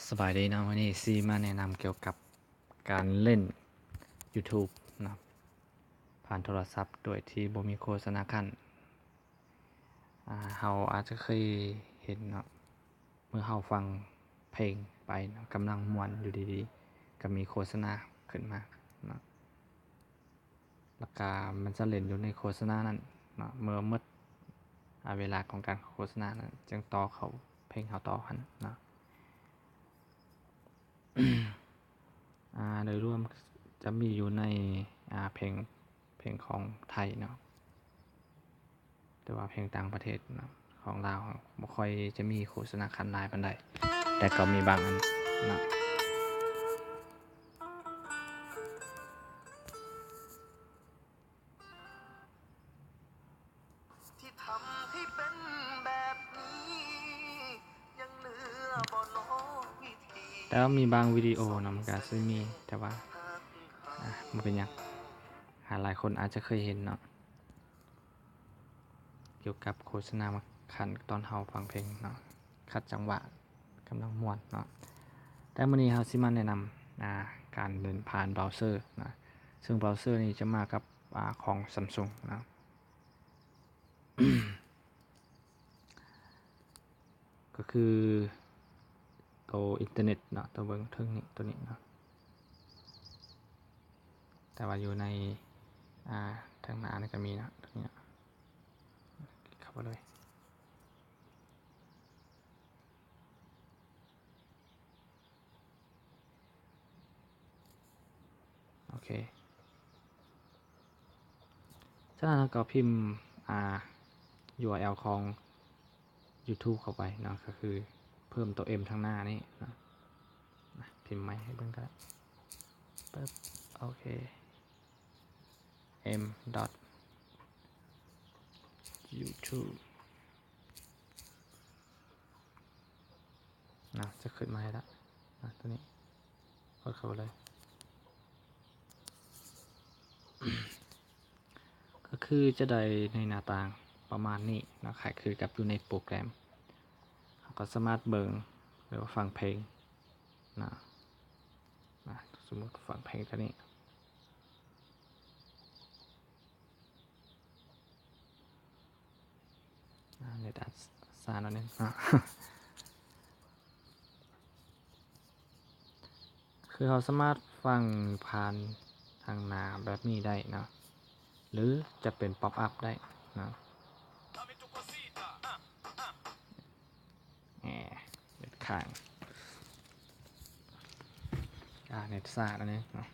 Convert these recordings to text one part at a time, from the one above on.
ສະບາຍດີເນາະ, ມື້ນີ້ຊິມາແນະນຳກ່ຽວກັບການຫຼິ້ນ YouTube ເນາະ ຜ່ານໂທລະສັບໂດຍທີ່ບໍ່ມີໂຄສະນາຂັ້ນ. ອາ ເຮົາອາດຈະເຄີຍເຫັນເນາະ, ເມື່ອເຮົາຟັງເພງໄປເນາະ ກຳລັງມ່ວນ ຢູ່ດີໆກໍມີໂຄສະນາຂຶ້ນມາເນາະ. ແລ້ວກະມັນຈະຫຼິ້ນຢູ່ໃນໂຄສະນານັ້ນເນາະ, ເມື່ອໝົດ ອາ ເວລາຂອງການໂຄສະນານັ້ນ ຈຶ່ງຕໍ່ເຂົ້າເພງເຮົາຕໍ່ຫັ້ນເນາະ. ອາ ໂດຍລວມຈະມີຢູ່ໃນ ອາ ເພງ ເພງຂອງໄທເນາະ. ແຕ່ວ່າເພງຕ່າງປະເທດເນາະ ຂອງລາວບໍ່ຄ່ອຍຈະມີໂຄສະນາຂັ້ນຫຼາຍປານໃດ, ແຕ່ກໍມີບາງອັນເນາະ. ແຕ່ວ່າມີບາງວິດີໂອເນາະ ມັນກໍອາດຊິມີ, ແຕ່ວ່າ ອາ ບໍ່ເປັນຫຍັງ, ຫຼາຍຄົນອາດຈະເຄີຍເຫັນເນາະ. ກ່ຽວກັບໂຄສະນາມາຂັດຕອນເຮົາຟັງເພງເນາະ, ຂັດຈັງຫວະ ກຳລັງມ່ວນເນາະ. ແຕ່ມື້ນີ້ເຮົາຊິມາແນະນຳ ອາ ການເດີນຜ່ານເບຣາວເຊີເນາະ, ເຊິ່ງເບຣາວເຊີນີ້ຈະມາກັບ ອາ ຂອງ Samsung ເນາະ. ກໍຄືໂຕອິນເຕີເນັດເນາະ, ໂຕເບິ່ງເທິງນີ້ ໂຕນີ້ເນາະ. ແຕ່ວ່າຢູ່ໃນ ອາ ທາງໜ້ານີ້ກໍມີເນາະ, ໂຕນີ້ເນາະ. ຄລິກເຂົ້າໄປເລີຍ. ໂອເຄ, ສະນັ້ນເຮົາກໍພິມ ອາ URL ຂອງ YouTube ເຂົ້າໄປເນາະ, ກໍຄືເພີ່ມໂຕ M ທາງໜ້ານີ້ເນາະ. ພິມໃໝ່ໃຫ້ເບິ່ງກໍໄດ້. ປຶບ, ໂອເຄ, M dot YouTube ນະ, ຈະຂຶ້ນມາໃຫ້ລະນະ, ໂຕນີ້ກົດເຂົ້າໄປເລີຍ. ກໍຄືຈະໄດ້ໃນໜ້າຕ່າງປະມານນີ້ເນາະ, ຄ້າຍຄືກັບຢູ່ໃນໂປຣແກຣມ. ເຮົາກໍສາມາດເບິ່ງ ຫຼືວ່າຟັງເພງນະ, ນະ, ສົມມຸດຟັງເພງຕົວນີ້. ອາ ເນັດອາດຊ້າໜ້ອຍໜຶ່ງເນາະ. ຄືເຮົາສາມາດຟັງຜ່ານທາງໜ້າແບບນີ້ໄດ້ເນາະ, ຫຼືຈະເປັນ pop up ໄດ້ເນາະ. ແອ ເນັດຄ້າງ, ອາ ເນັດຊ້າແນວນີ້ເນາະ.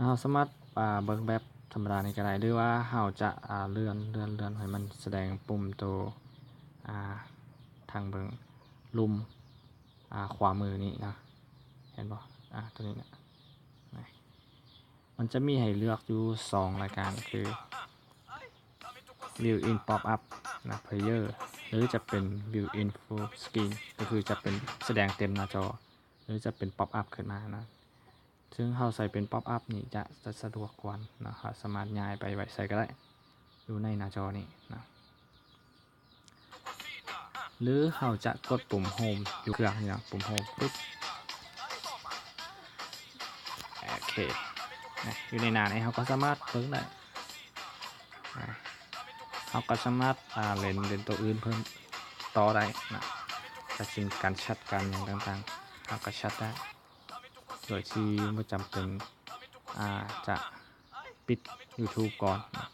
ເຮົາສາມາດ ອາ ເບິ່ງແບບທຳມະດານີ້ກໍໄດ້ ຫຼືວ່າເຮົາຈະ ອາ ເລື່ອນ ເລື່ອນ ເລື່ອນໃຫ້ມັນສະແດງປຸ່ມໂຕ ອາ ທາງເບື້ອງລຸ່ມ ອາ ຂວາມືນີ້ນະ, ເຫັນບໍ່? ອາ ໂຕນີ້ນະ, ມັນຈະມີໃຫ້ເລືອກຢູ່ສອງລາຍການ ຄື View in Pop-up ນະ Player ຫຼືຈະເປັນ View in Full Screen ກໍຄືຈະເປັນສະແດງເຕັມໜ້າຈໍ ຫຼືຈະເປັນ Pop-up ຂຶ້ນມານະ. ເຊິ່ງເຮົາໃສ່ເປັນ Pop-up ນີ້ຈະ ຈະສະດວກກວ່າເນາະ, ເຮົາສາມາດຍ້າຍໄປໄວ້ໃສກໍໄດ້ ຢູ່ໃນໜ້າຈໍນີ້ນະ. ຫຼືເຮົາຈະກົດປຸ່ມ Home ຢູ່ເຄື່ອງນີ້ເນາະ, ປຸ່ມ Home ປຶບ, ໂອເຄ, ນະ ຢູ່ໃນໜ້ານີ້ເຮົາກໍສາມາດເບິ່ງໄດ້, ນະ ເຮົາກໍສາມາດ ອາ ເຫຼັ້ນ ເຫຼັ້ນໂຕອື່ນເພີ່ມຕໍ່ໄດ້ນະ, ກະເຊັ່ນການແຊັດ ການຫຍັງຕ່າງໆ ເຮົາກໍແຊັດໄດ້ ໂດຍທີ່ບໍ່ຈຳເປັນ ອາ ຈະປິດ YouTube ກ່ອນນະ.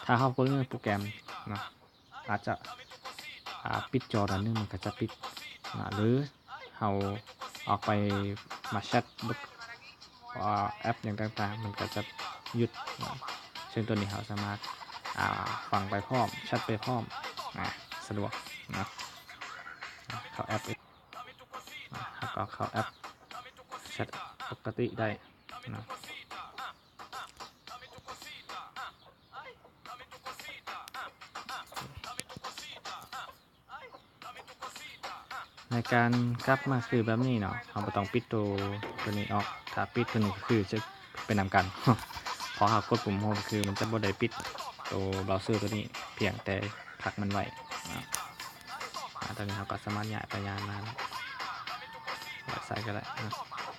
ຖ້າເຮົາເບິ່ງໃນໂປຣແກຣມນະ ອາດຈະ ອາ ປິດຈໍໜ້ອຍໜຶ່ງ ມັນກໍຈະປິດນະ, ຫຼືເຮົາອອກໄປມາແຊັດ ອາ ແອັບຫຍັງຕ່າງໆ ມັນກໍຈະຢຸດນະ. ເຊິ່ງຕົວນີ້ເຮົາສາມາດ ອາ ຟັງໄປພ້ອມ ແຊັດໄປພ້ອມນະ, ສະດວກນະ. ເຂົ້າແອັບ ນະ ເຮົາກໍເຂົ້າແອັບແຊັດປົກກະຕິໄດ້ນະ. ໃນການກັບມາຄືແບບນີ້ເນາະ, ເຮົາບໍ່ຕ້ອງປິດໂຕ ໂຕນີ້ອອກ, ຖ້າປິດໂຕນີ້ກໍຄືຈະໄປນຳກັນ ເພາະເຮົາກົດປຸ່ມ Home ຄືມັນຈະບໍ່ໄດ້ປິດໂຕເບຣາວເຊີໂຕນີ້, ພຽງແຕ່ພັກມັນໄວ້ນະ. ຕອນນີ້ເຮົາກໍສາມາດຍ້າຍໄປຍ້າຍມາໄດ້ ແບບໃສກໍໄດ້ນະ.